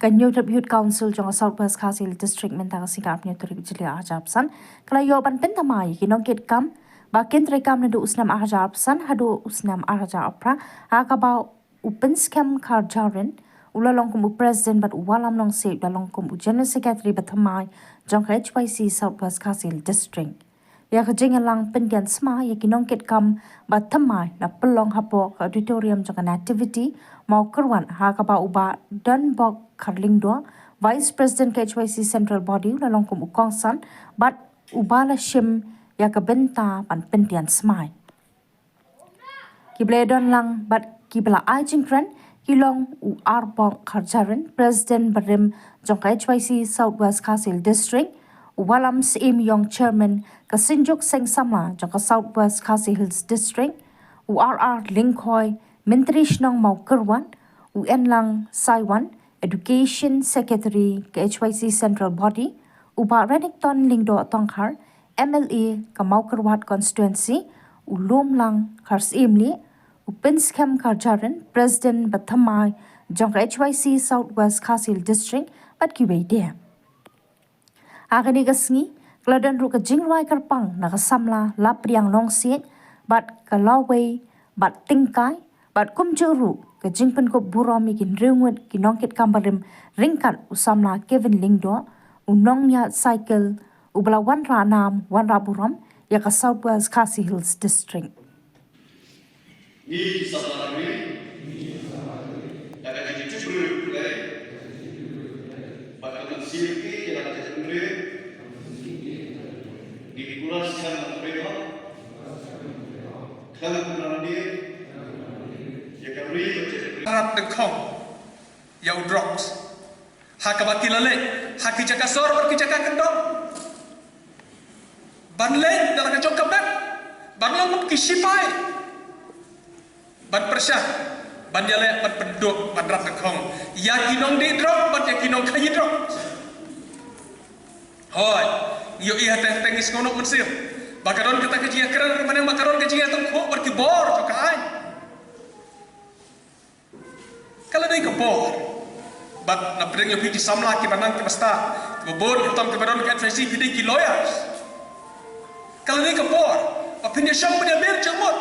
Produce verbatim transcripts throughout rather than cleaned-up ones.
Ka New Tribute Council jong ka South West Khasi Hills District mynta ka sngi ka arphew tarik Jylliew arhajar arphew san ka la ïoh ban pynthymmai ïa ki nongkitkam ba kin treikam naduh u snem arhajar arphew san haduh u snem arhajar arphew phra, ha kaba u Pynskhem Kharjahrin u la long kum u President bad u Wallam Nongsiej u la long kum u General Secretary ba thymmai jong ka H Y C South West Khasi Hills District. Ïa ka jingïalang pyndiang smai ïa ki nongkitkam ba thymmai la pynlong hapoh ka auditorium jong ka Nativity, Mawkyrwat, ha kaba u Bah Donbok Kharlyngdoh, Vice President ka H Y C Central Body, u la long kum u kongsan bad uba la shim ïa ka bynta ban pyndiang smai. Kiba la ïadon lang bad kiba la ai jingkren ki long u Arbok Kharjahrin, President barim jong ka H Y C South West Khasi Hills District, u Wallam Syiem Ïong, Chairman ka Synjuk Seng Samla jong ka South West Khasi Hills District, u R R Lyngkhoi, Myntri Shnong Mawkyrwat, u Enlang Saiwan, Education Secretary ka H Y C Central Body, u Bah Renikton Lyngdoh Tongkhar, M L A ka Mawkyrwat Constituency, u Lumlang Kharsyiem Lyngdoh, u Pynskhem Kharjahrin, President ba thymmai jong ka H Y C South West Khasi Hills District, bad kiwei de. Ha kane ka sngi ka la don ruh ka jingrwai kyrpang na ka samla Lapriang Nongsiej bad ka Lawei bad Tyngkai, bad kumjuh ruh ka jingpynkup burom ïa ki hynriew ngut ki nongkitkam barim ryngkat u samla Kevin Lyngdoh, u nongñiah cycle uba la wanrah nam wanrah burom ïa ka South West Khasi Hills District. Ngi ki samla ri, da ka jingtip briew Blei, bad ka mynsiem ki ïa la ka jingtip briew, ngi ki kular skhem briew ha, khlem kular dir, ïa ka ri ka jingtip briew. Rat dengkhong ïa u drugs. Ha kaba ki la leit ha ki jaka sor bad ki jaka kyndong, ban leit da la ka jong ka bep, ban long kum ki sipai, ban pyrshah, ban ïaleh, ban pynduh, ban rat dengkhong ïa ki nongdih drok bad ïa ki nongkhaïi drok. Hooid, ngi ïohi hateng teng ngi sngewnoh mynsiem ba ka don kata ka jingïakren, mane ba ka don ka jingïatyngkhuh bad ki bor jong ka aiñ. Ka la dei ka por bad na pdeng ïa phi ki samla kiba nang kiba stad, kiba bun, kiba tam, kiba don ka H Y C, phi dei ki lawyers. Ka la dei ka por ba phin ïashong ban ïamir jingmut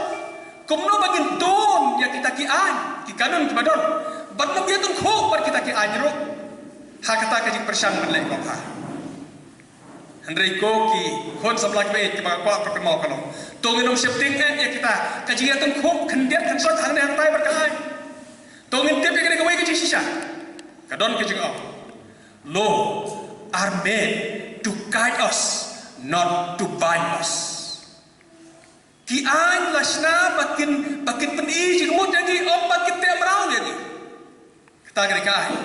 kumno ba ngin tun ïa kita ki aiñ, ki kanun kiba don, bad ngin ïatyngkhuh bad kita ki aiñ ruh. Ha kata ka jingpyrshang ban leh kum ha. Hynrei ko ki khun samla kiba ïeit, kiba nga kwah ban kynmaw ka long, to ngin ym sheptieng eh ïa kita ka jingïatyngkhuh khyndiat khynsoit hangne hangtai bad ka aiñ. To ngin tip ïa kane kawei ka jingshisha. Ka don ka jingong, law are made to guide us, not to bind us. Ki aiñ la shna ba kin, ba kin pyni jingmut ïa ngi, ym ba kin teh mraw ïa ngi. Kata ka dei ka aiñ.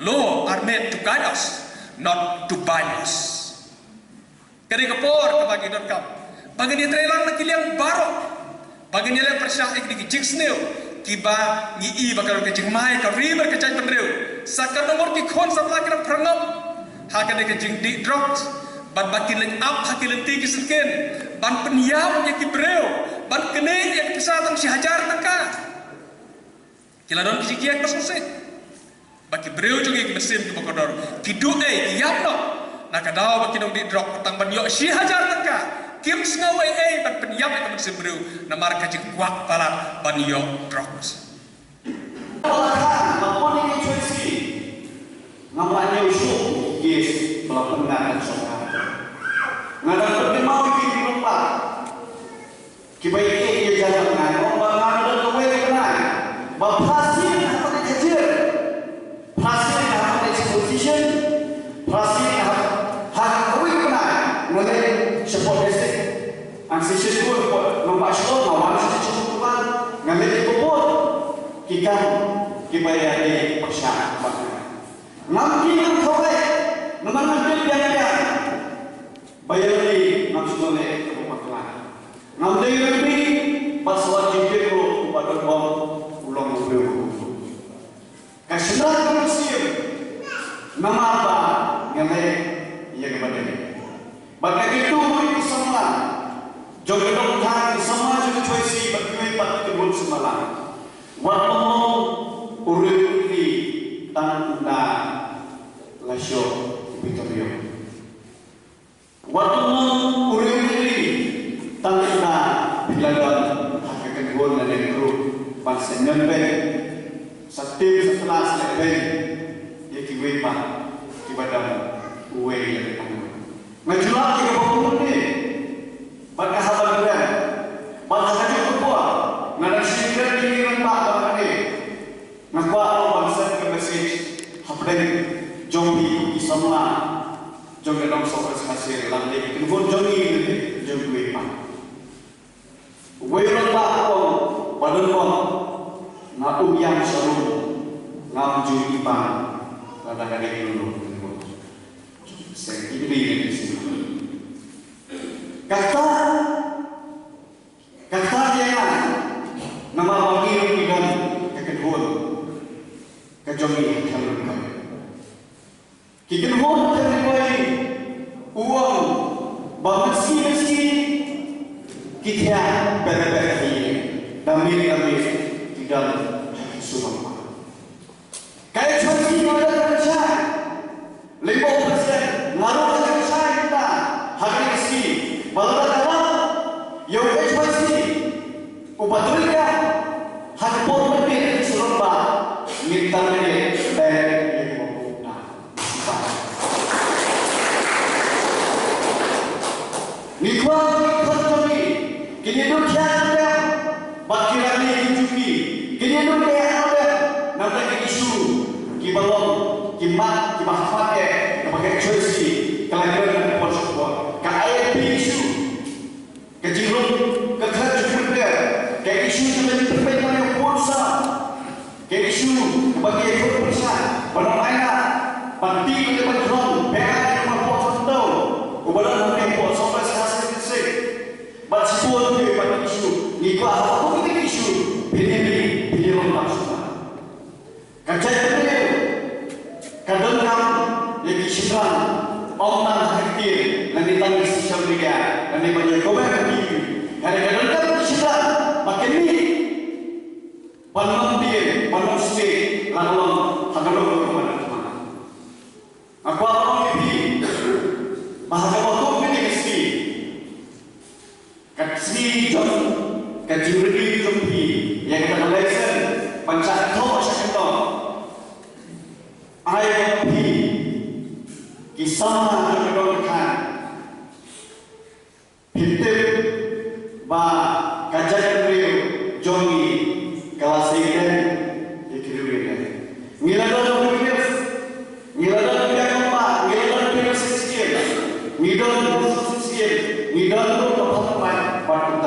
Law are made to guide us, not to bind us. Ka dei ka por kaba ngi donkam ba ngin ïatreilang na ki liang baroh, ba ngin ïaleh pyrshah ïa ki jingsniew kiba ngi i ba ka don ka jingma ïa ka ri bad ka jaitbynriew. Sa katno ngut ki khun samla ki dang phyrngom ha kane ka jingdih drugs, bad ba kin leit ap ha ki lynti ki syngkien ban pynïap ïa ki briew, ban knieh ïa ki pisa tang shi hajar tyngka. Ki la don ki jingkieng ba sngewsih ba ki briew jong ngi, ki mynsiem kiba kordor, ki duh ei, ki ïap noh na ka daw ba ki nongdih drok, tang ban ïoh shi hajar tyngka kim sngew ei ei ban pynïap ïa ka mynsiem briew namar ka jingkwah palat ban ïoh drugs. Ngam lah ñiew shuh ki case ba la pynngat na ka sorkar. Nga dang pyntimmaw ïa ki, ki nongpar kiba ïeit ïa ka jaitbynriew, ba nga don kawei ka bnai ba phra sien ha ka jingïakhun, phra sien ha ka politician, phra sien ha, ha kawei ka bnai nga leit shapoh district, ang shisha shapoh nongbah shnong, nga wan shisha shapoh nongbah, nga leit shapoh ki kam kiba ïadei pyrshah bad nga. Ngam kynmaw kawei, namar ngam tip biang biang ba ïa lade ngam sngewleh kaba bakla. Ngam dei rynti bad sawat jingtip ruh uba don bom u long u briew. Ka shynrang ka mynsiem namar ba nga leh ïa kaba dei. Bad ka kyntu ki samla jong ka dong thang, ki samla jong ka H Y C bad kiwei pat ki bun samla. Wat ym long u riew u kli tang u da Phi la don ha ka kynhun lane group ban sa ñion beiñ, sa tim sa tla sa leh beiñ ïa kiwei pat kiba don uwei lane arngut. Nga ju lah ïa kaba bun ne bad nga hap ban kren. Bad ha kajuh ka por nga dang sngewkren ïa ki rangbah ba kane. Nga kwah ban send ka message hapdeng jong phi ki samla jong ka dong Sohra Sngewsih lane ki kynhun jong ngi, jong kiwei pat. Wei rangbah u ong, ba don bok, nga um ïam sha rum, ngam ju i bang, lada ka dei kynhun. Seng i dei ne seng. Kata, kata ïa nga, namar ba ngi ruh ngi don ka kynhun ka jong ngi ha Thailand. Ki kynhun ka Ri Bhoi u ong ba mynski mynski ki thiah beit beit hi, da miet da miet ki don ha ki surok. Ka H Y C ka don ka shai, lymda u president nga ruh ka shai kita ha ka sngi ba lada ka ïa u H Y C u ba trei ka ha ka por mynta ka surok ba ngin terminate beit ïa ka bom. Ngi kwah ngi khot kami, kine duk khia duk lem, bad ki rani ki juki, kine duk lem lem, nangta ki issue, ki ba long, ki mat, ki ba khmat eh, kaba ka H Y C ka la kren ka por sha ka por. Ka I L P issue, ka jingrung, ka threat jong ka nuclear, ka issue jong ka jingpynbeit ka nuclear, ka issue ba ki ïa pyrshah ban ong aïna ban tih ban ïa ban khlong, ba ai ïa ban pok sngewthuh u ba don ha ka pok sngewthuh sha ka seng. Bad shibun ki ba ki issue ngi kwah ha ba ki issue phin ïa phi phin ïa long bad sngewthuh. Ka jaitbynriew ka donkam ïa ki shynrang, ym tang ha ka ktien lane tang ha social media lane ban ïa comment ha ki. Hynrei ka donkam ïa ki shynrang ba kin mih ban ym tieng, ban ym sngewthuh, la ka long ha ka long ka ban ym tieng. Nga kwah ban ong ïa phi ba ha kaba kum kane ka sngi, ka sngi jong ka jingrenew jong phi ïa kata ka license ban shah thoh shah thoh, ai ba phi ki samla jong ka dong ka thaiñ. Phi tip ba ka jaitbynriew jong ngi ka la sei beiñ ïa ki riew ïa ki. Ngi la don ki riew, ngi la don ki riew, ngi la don ki riew shisien, ngi don ki riew shisien, ngi don ki riew ka pop mai bad